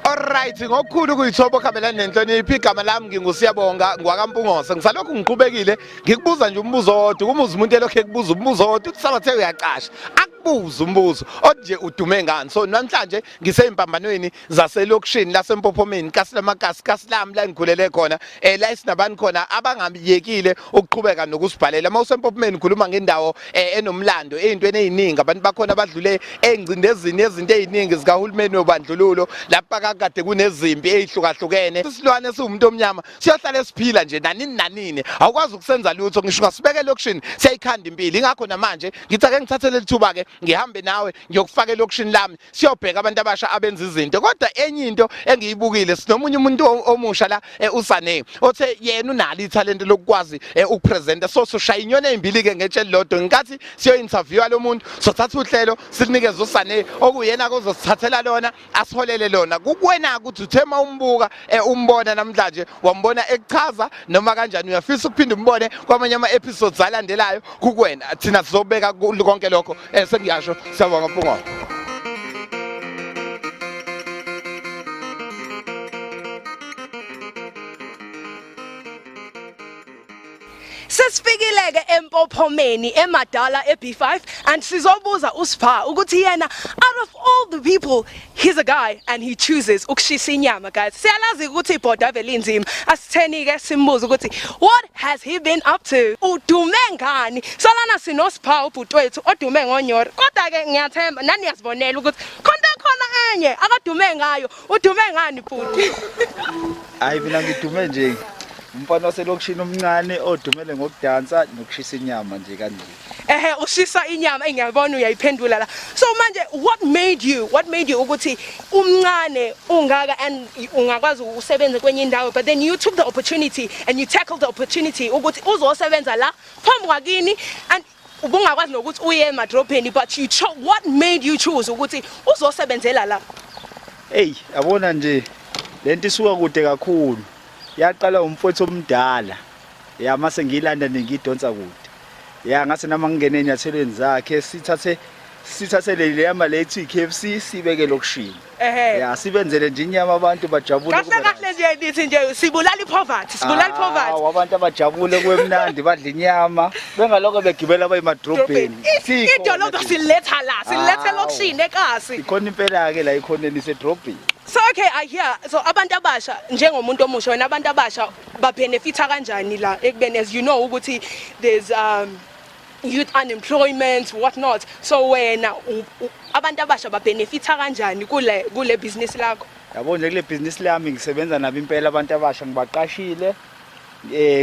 Alright, ngokukhulu kuyithoba okuhambelana nenhlonipho, igama lami nginguSiyabonga ngwakaMpungose. Ngisalokhu ngiqhubekile ngikubuza nje umbuzo owodwa, uma umuntu elokhu ekubuza umbuzo owodwa uthi sabathe uyacasha. Akubuze umbuzo othi nje udume ngani. So namhlanje ngisey'mpambanweni zaselokishini laseMpophomeni, kasi lamakasi, kasi lami la engikhulele khona, la esinabantu khona abangayekile ukuqhubeka nokusibhalela. Uma useMpophomeni ukhuluma ngendawo enomlando, ey'ntweni ey'ningi, abantu bakhona badlule engcindezini yezinto ey'ningi zikahulumeni wobandlululo, lapha kakade kunezimpi ey'hlukahlukene. Isilwane esiwumuntu omnyama siyohlala esiphila nje nanini nanini, awukwazi ukusenza lutho, ngisho ungasibeka elokishini siyayikhanda impilo. Ingakho namanje ngithi ake ngithathe leli thuba-ke ngihambe nawe ngiyokufaka elokishini lami, siyobheka abantu abasha abenza izinto. Kodwa enye into engiyibukile, sinomunye umuntu omusha la, uSane, othe yena unalo ithalente lokukwazi ukupresenta. So soshaya inyoni ezimbili-ke ngetshe elilodwa. Ngenkathi siyo-interviewa lo muntu, sothatha uhlelo silinikeze uSane, okuyena kozosithathela lona asiholele lona. Kukuwena ukuthi uthe uma umbuka, umbona namhlanje, wambona ekuchaza noma kanjani, uyafisa ukuphinda umbone kwamanye ama-episodes alandelayo. Kukuwena, thina sizobeka konke lokho. Sengiyasho, siyabonga Mpungose. Sesifikile-ke eMpophomeni emadala e-B5 and sizobuza uSpha ukuthi yena, out of all the people, he's a guy and he chooses ukushisa inyama. Guys, siyalazi ukuthi ibhoda vele inzima. Asitheni-ke simbuze ukuthi what has he been up to, udume ngani. So lana sinoSpha, ubhuti wethu odume ngonyoro, kodwa-ke ngiyathemba nani niyazibonela ukuthi khona khona enye akadume ngayo. Udume ngani, bhuti? Hayi, mina ngidume nje umfana waselokishini omncane odumele ngokudansa nokushisa inyama nje kanje. Ehe, ushisa inyama, engiyabona uyayiphendula la. So manje what made you ukuthi umncane ungaka and ungakwazi usebenze kwenye indawo, but then you took the opportunity and you tackled the opportunity ukuthi uzosebenza la phambi kwakini, and ubungakwazi nokuthi uye emadrobheni, but you what made you choose ukuthi uzosebenzela la? Hey, yabona nje, lento isuka kude kakhulu. Yaqala umfowethu omdala. Ya, mase ngiyilanda nje ngiyidonsa kude. Ya, ngase nama ngingene enyathelweni zakhe, sithathe le yama lethu i-KFC sibeke lokishini. Ya, sibenzele nje inyama, abantu bajabule. Kahle kube kahle nje nithi nje sibulala ipoverty, sibulala ipoverty. Awu, abantu abajabule, kwemnandi, badla inyama bengaloko begibela bayemadrobheni. Idolobha siletha la, siletha elokishini ekasi. Ikhona impela-ke la ikhoneni isedrobheni. So okay, I hear. So abantu abasha, njengomuntu omusha wena, abantu abasha babenefita kanjani la ekubeni, as you know ukuthi there's youth unemployment, what not? So wena abantu abasha babenefita kanjani kule business lakho? Yabo nje, kule bhizinisi lami ngisebenza nabo impela abantu abasha, ngibaqashile.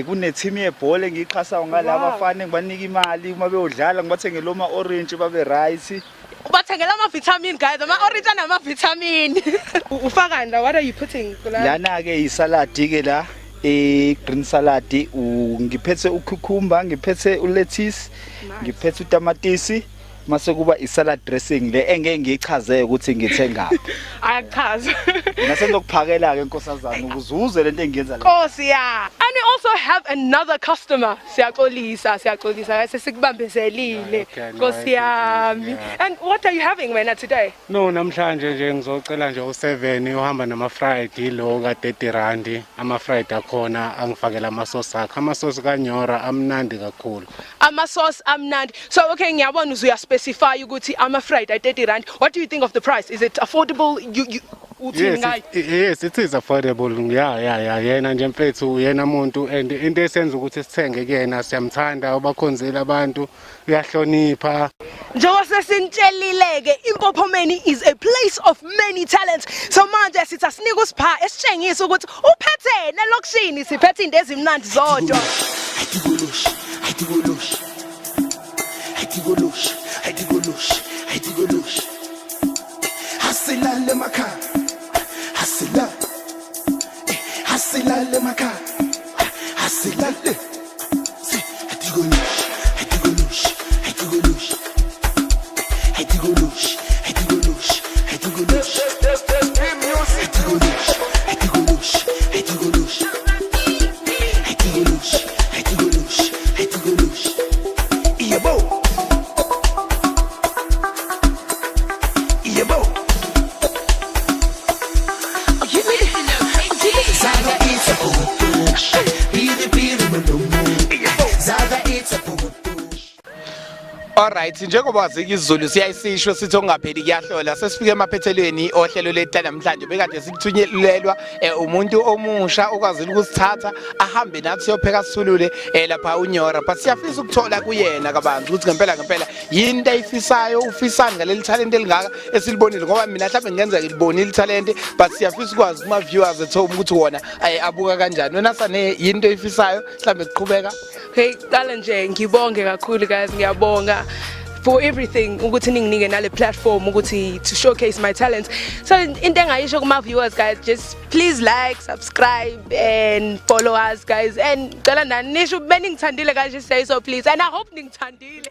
Kune team yebhola engiyixhasayo ngalaba abafana, ngibanika imali uma beyodlala, ngibathengele oma orange babe right. Ubathengela ama-vitamin, guys, ama-orange anama-vitamin. Ufakani la? What are you putting la? Lana ke isalad ke la, i-green salad. Ngiphethe ucucumber, ngiphethe ulettuce, ngiphethe utamatisi, mase kuba i-salad dressing le engeke ngiyichaze ukuthi ngithengaphi. Ayakuchaza. Ngase ngizokuphakela ke, nkosazana, ukuze uze lento engiyenza la. Nkosi ya. And we also have another customer. Siyaxolisa, siyaxolisa guys, sesikubambezelile. Okay, no, Nkosi yami. And what are you having wena today? No, namhlanje nje ngizocela nje u7 uhamba nama fried lo ka 30 rand. Ama fried akhona angifakela ama sauce akhe. Ama sauce kaNyora amnandi kakhulu. Ama sauce amnandi. So okay, ngiyabona uzuya specify ukuthi ama fried ay 30 rand. What do you think of the price? Is it affordable? You uthini Yes, ngayo? Yes, it is affordable. Yeah. Yena nje mfethu, yena umuntu and into esenza ukuthi sithenge kuyena, siyamthanda, ubakhonzile abantu, uyahlonipha. Njengoba sesinitshelile-ke, iMpophomeni is a place of many talents. So manje sithi asinike uSipha esitshengisa ukuthi uphethene elokishini, siphethe into ezimnandi zodwa. Hayidigoloshi, hayidigoloshi, hayidigoloshi, hayidigoloshi, hayidigoloshi. Hasilale emakhaya, hasilale, hasilale emakhaya, hasilale. Hayidigoloshi, hayidigoloshi, hayidigoloshi, hayidigoloshi, hayidigoloshi, hayidigoloshi, hayidigoloshi, hayidigoloshi, hayidigoloshi, hayidigoloshi, hayidigoloshi, hayidigoloshi. Yebo. Yebo. Alright, njengoba wazika isiZulu siyayisisho sithi okungapheli kuyahlola. Sesifike emaphethelweni ohlelo lethu namhlanje bekade sikuthunyelelwa umuntu omusha okwazile ukusithatha ahambe nathi siyopheka sithulule lapha uNyora. But siyafisa ukuthola kuyena kabanzi ukuthi ngempela ngempela yini into ayifisayo, ufisani ngaleli talent elingaka esilibonile, ngoba mina mhlawumbe ngingenzeka ngilibonile italent, but siyafisa ukwazi kuma viewers at home ukuthi wona abuka kanjani. Wena Sane, yini into oyifisayo mhlawumbe kuqhubeka? Okay, qala nje ngibonge kakhulu guys, ngiyabonga for everything ukuthi ninginike nale platform ukuthi to showcase my talents. So into engayisho kuma viewers guys, just please like, subscribe and follow us guys, and cela nani nisho beningithandile guys, just say so please, and I hope ningithandile.